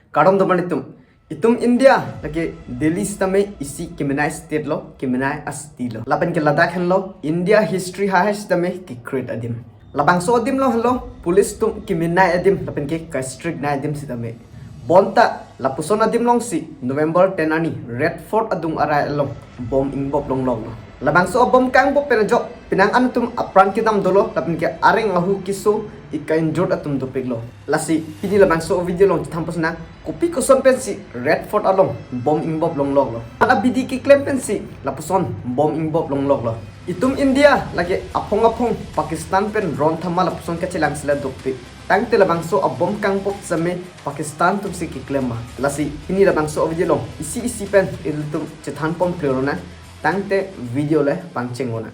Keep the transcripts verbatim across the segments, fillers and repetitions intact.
Kardom doman itum. Itum India lake Delhi sitame isi kemenei state lo, kemenei a-city lo. Lapen ke ladak henlo India history hahai sitame ke-create adim. Labangso adim lo henlo police atum kemenei adim lapen ke ka-strict nai adim sitame. Bonta lapuson adim alongsi November ten arni Red Fort adung arai along bomb ingbop longloklo. Labangso abomb kangbop pen ajok penang an atum apran kedam dolo lapen ke areng ahu keso, ika-injured atum dopiklo. Lasi pini labangso video along chethan pusna, kopi koson pensi Red Fort along bomb ingbop longloklo. An abidi keklem pensi lapuson bomb ingbop longloklo. Itum India lake aphong aphong Pakistan pen ron thama lapuson kachelang sila dopik. Tangte labangso abomb kangbop sitame Pakistan atumsi keklem ma. Lasi pini labangso video along isi isi pen ilitum chethan ponplelo nang. Tangte video le pangcheng-o nang.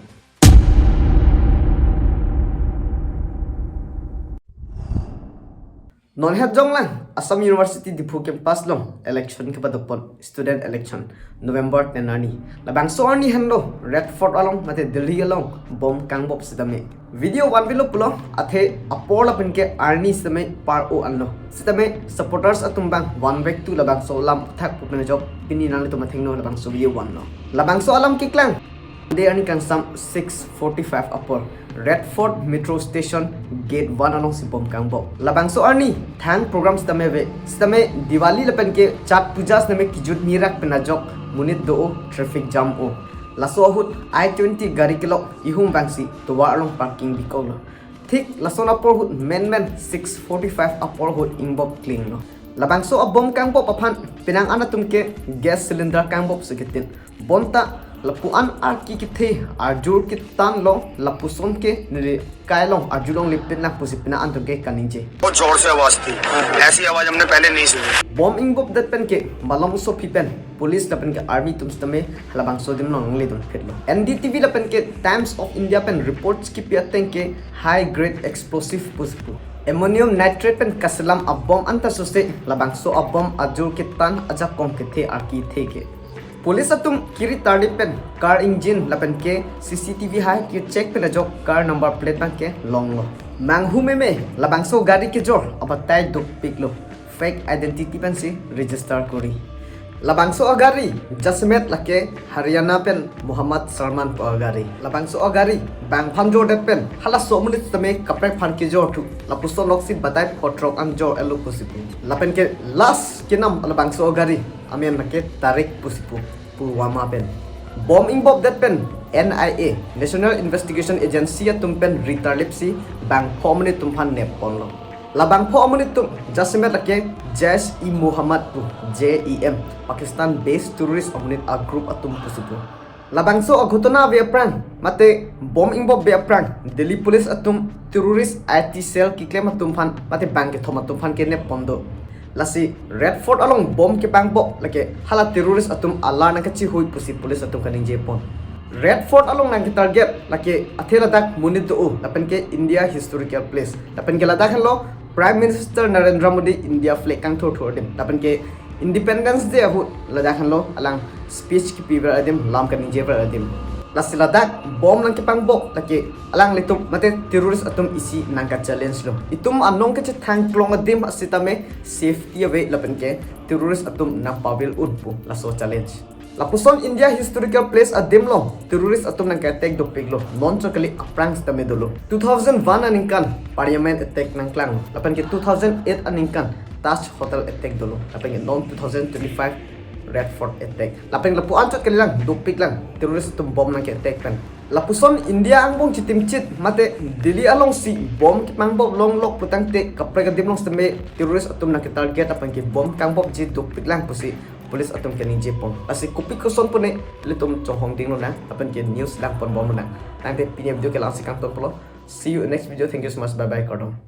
Non het jonglang Assam University Diphu campus along election kepadopon, student election, November ten arni. Labangso arni henlo Red Fort along mate Delhi along bomb kangbop sitame. Video vanvelo pulo, athe apor lapen ke arni sitame par-o anlo. Sitame supporters atum abang vanvek thu labangso alam thak pu pen ajok pini nanglitum athengno labangso video vanlo. Labangso alam keklang Monday arni kangsam six forty-five apor Red Fort Metro Station Gate one alongsi bomb kangbop. Labangso arni thang program sitame ave. Sitame Diwali lapen ke Chhat Puja sitame kejut nirak pen ajok monit do-o, traffic jam-o. Laso ahut I twenty gari kelok ihum abangsi tovar along parking bikoklo. Thik lason apor ahut menmen six forty-five apor ahut ingbop klinglo. Labangso abomb kangbop aphan penang an atum ke gas cylinder kangbopsi ketin. Bonta lapu-an arki kethe arjur ketanlo, lapuson ke neli kai along arjulongle pin nang pusi penang an atum ke kaningje. बहुत जोर से आवाज थी, ऐसी आवाज हमने पहले नहीं सुनी। Bomb ingbopdet pen ke malom aso aphi pen police lapen ke army atum sitame halabangso adim along nangledun phitlo. N D T V lapen ke Times of India pen reports kipi ateng ke high grade explosive pusi pu. Ammonium nitrate pen kaselam abomb anta sose labangso abomb ajur ketan ajakong kethe arki the ke. Police atum kiri tarlip pen car engine lapen ke C C T V hai kecheck pen ajok car number plate abang ke longlo. Manghu meme labangso gari kejor abatai dopiklo. Fake identity pensi register kori. Labangso agari jasemet lake Haryana pen Muhammad Salman pu agari. Labangso agari bang aphan jordet pen halaso amonit sitame kaprek aphan kejor thu. Lapuson loksi batai photrok an jor-etlo pusi pu. Lapen ke last kenam labangso agari amen lake Tariq pusi pu, Pulwama pen. Bomb ingbopdet pen N I A, National Investigation Agency atum pen ri tarlipsi bangpho amonit atum aphan nepponlo. Labangpho amonit atum jasemet lake Jaish-e-Mohammed pu, J E M, Pakistan based terrorist amonit agroup atum pusi pu. Labangso aghotona ave aphrang mate bomb ingbopbe aphrang Delhi police atum terrorist I T cell keklem atum aphan mate bang kethom atum aphan kenep pon do. Lasi Red Fort along bomb kepangbop lake hala terrorist atum alar nangkachihui pusi police atum kaningjepon. Red Fort along nangketarget lake athe ladak monit do-o lapen ke India historical place. Lapen ke ladak henlo Prime Minister Narendra Modi India flag kangthurthur adim. Lapen ke Independence Day ahut ladak henlo alang speech kipiver adim, lam kaningjever adim. Lasi ladak bomb nangkepangbop lake alanglitum mate terrorist atum isi nangka-challenge lo. Itum anong kachethang klong adim asitame safety ave lapen ke terrorist atum nangpavil un pu laso challenge. Lapuson India historical place adim along terrorist atum nangka-attack dopiklo. Non chot kali, aphrang sitame dolo. Two thousand one aningkan Parliament attack nangklanglo. Lapen ke two thousand eight aningkan Taj Hotel attack dolo. Lapen ke non two thousand twenty-five Red Fort attack. Lapen lapu-an chot kalilang dopiklang terrorist atum bomb nangke-attack pen. Lapuson India angbong chitimchit mate Delhi alongsi bomb kepangbop longlok putangte kaprek adim along sitame terrorist atum nangketarget lapen ke bomb kangbopji dopiklang pusi police atum kaningjepon. Lasi kopi koson pune ilitum chonghong dinglo nang lapen ke news langponbomlo nang. Tangte pini video ke la-ansi kangtonpolo. See you in next video. Thank you so much. Bye bye. Kardom.